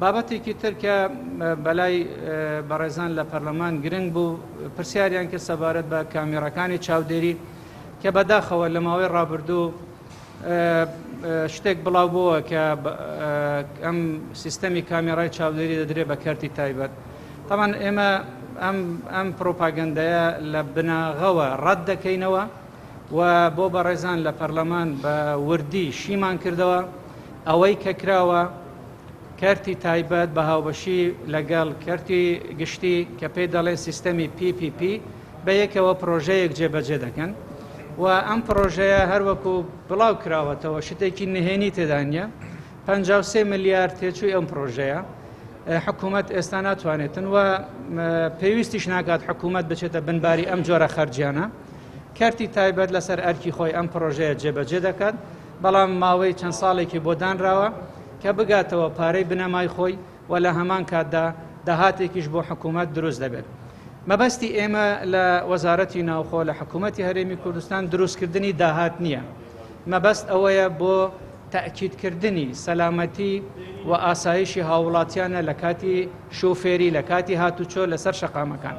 بابەتێکی تر کە بەلای بەڕێزان لە پەرلەمان گرنگ بوو پرسیاریان کرد سەبارەت بە کامێراکانی چاودێری کە بەداخەوە لە ماوەی ڕابردوو شتێک بڵاو بووە کە ئەم سیستەمی کامێرای چاودێری دەدرێت بە کەرتی تایبەت. تەبعەن ئێمە ئەم ئەم پرۆپاگەندەیە لە بناغەوە ڕەت دەکەینەوە و بۆ بەڕێزان لە پەرلەمان بە وردی شیمان کردەوە ئەوەی کە کراوە کەرتی تایبەت بە هاوبەشی لەگەڵ کەرتی گشتی کە پێی دەڵێن سیستەمی PPP بە یەکەوە پرۆژەیەک جێبەجێ دەکەن و ئەم پرۆژەیە هەروەکو بڵاو کراوەتەوە شتێکی نهێنی تێدا نییە 53 ملیار تێچووی ئەم پرۆژەیە حکوومەت ئێستا ناتوانێتن و پێویستیش ناکات حکوومەت بچێتە بنباری ئەم جۆرە خەرجیانە کەرتی تایبەت لەسەر ئەرکی خۆی ئەم پرۆژەیە جێبەجێ دەکات بەڵام ماوەی چەند ساڵێکی بۆ دانراوە کە بگاتەوە پارەی بنەمای خۆی و لە هەمان کاتدا داهاتێکیش بۆ حکوومەت دروست دەبێت. مەبەستی ئێمە لە وەزارەتی ناوخۆ لە حکوومەتی هەرێمی کوردستان دروستکردنی داهات نییە. مەبەست ئەوەیە بۆ تەئکیدکردنی سەلامەتی و ئاسایشی هاووڵاتیانە لە کاتی شوفێری، لە کاتی هاتوچۆ لەسەر شەقامەکان.